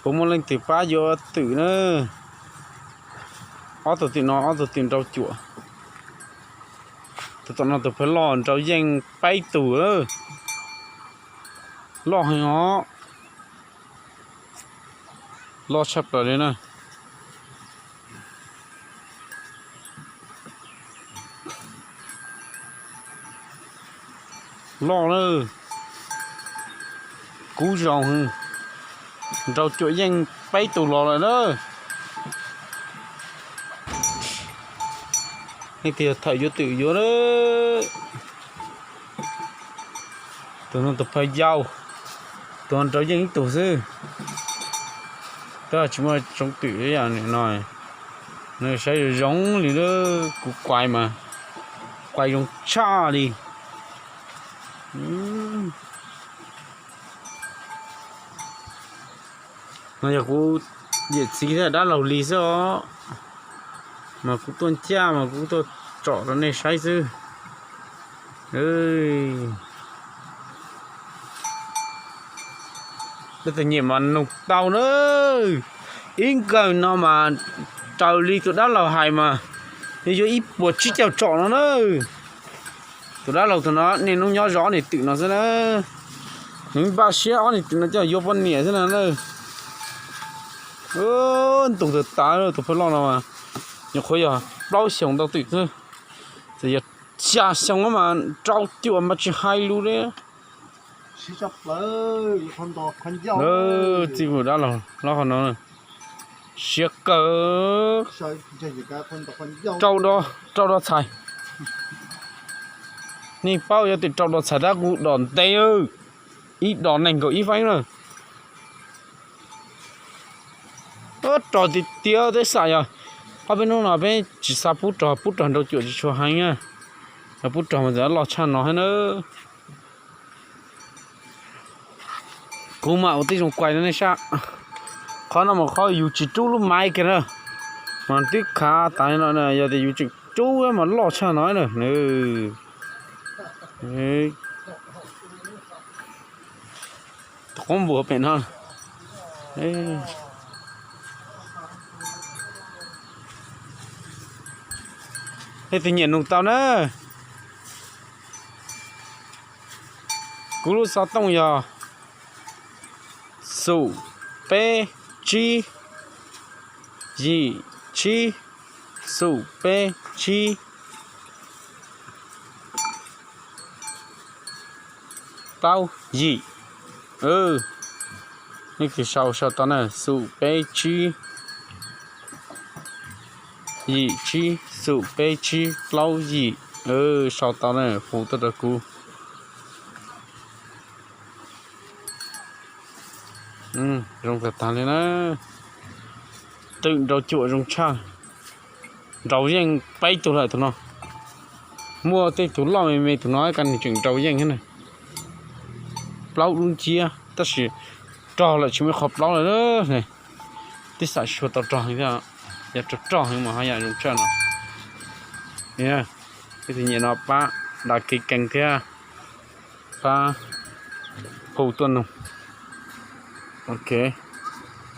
Puas muaj leej twg pab yuav twm na? Ob tug twm no ob tug twm nrau cuam. Tus tom no tus phaw loj nrau yeej peb tug. Loj heev os. Loj tshaj plaws li na. Loj na. Kub zoo. Nrau cuam yeej peb tug los lawm na. Leej twg yog thawm yuav twm yuav na. Tus no tus phaw yau, tus no nrau yeej ib tug xwb. Tab tsis muaj tsoob twm li yam no. Nws saib zoo zoo li lawm, kuv kuais mas kuais zoo tshaj li. No yog kuv yawm txiv thiab dab laug Lis xwb os, mas kuv tuaj ncaj mas kuv tuaj tsom rau nej saib xwb. Leej twg nyiam mas nug tau na. Ib nkawm no mas raws li tus dab laug hais mas yuav yuav ib puas tsib caug tsom no na. Tus dab laug tus no niaj hnub nyob zov ob niag twm no xwb na. Nws npaj siab ob niag twm no coj yuav poj niam xwb no na. Ntu twg tas tus phaw loj no mas nyuam qhuav yog plaub xyoos ntau twm xwb. Txawm yog xya xyoo mas rau cuam mas tsis hais lus li. Txij kuv dab laug hlob qhov no siab kawg. Rau, rau do txhais. Nej paub yog tias rau do txhais tab kuv dom ntev, ib dos nees nkaum ib feeb na. Rog tiag tiag tej xam yog ob peb hnub no peb tsis xa pub rog, pub rog nrau cuam tsis tshua heev na. Yog pub rog mas txawm loj tshaj no thiab na. Kuv mam ua tib zoo kuais rau nej saib. Qhov no mas qhov yus tsis rub lub maiv kiag na, mas twb khav tas li no na. Yog tias yus tseem rub mas loj tshaj no na. Tus qoob npuas pem no. Leej twg nyiam nug tau na. Kuv lub xov tooj yog xum peb tsib yim tsib, xum peb tsib plaub yim. Nej kis sau sau tau na, xum peb tsib yim tsib, xum peb tsib plaub yim. Sau tau na, hu tuaj rau kuv. Zoo tag tag li na. Twm nrau cuam zoo tshaj. Nrau yeej peb tug lawm tus no. Muaj tej tus loj me me tus no ib ka nws tseem nrau yeej thiab na. Plaub dub nciab tab sis rog lawm tsis muaj qhov plaub lawm. Twb xam tsis tau rog heev thiab, yog rog rog heev mas ho yam zoo tshaj no. Leej twg nyiam no pab đăng ký kênh thiab pab hu tuaj nug. Ok.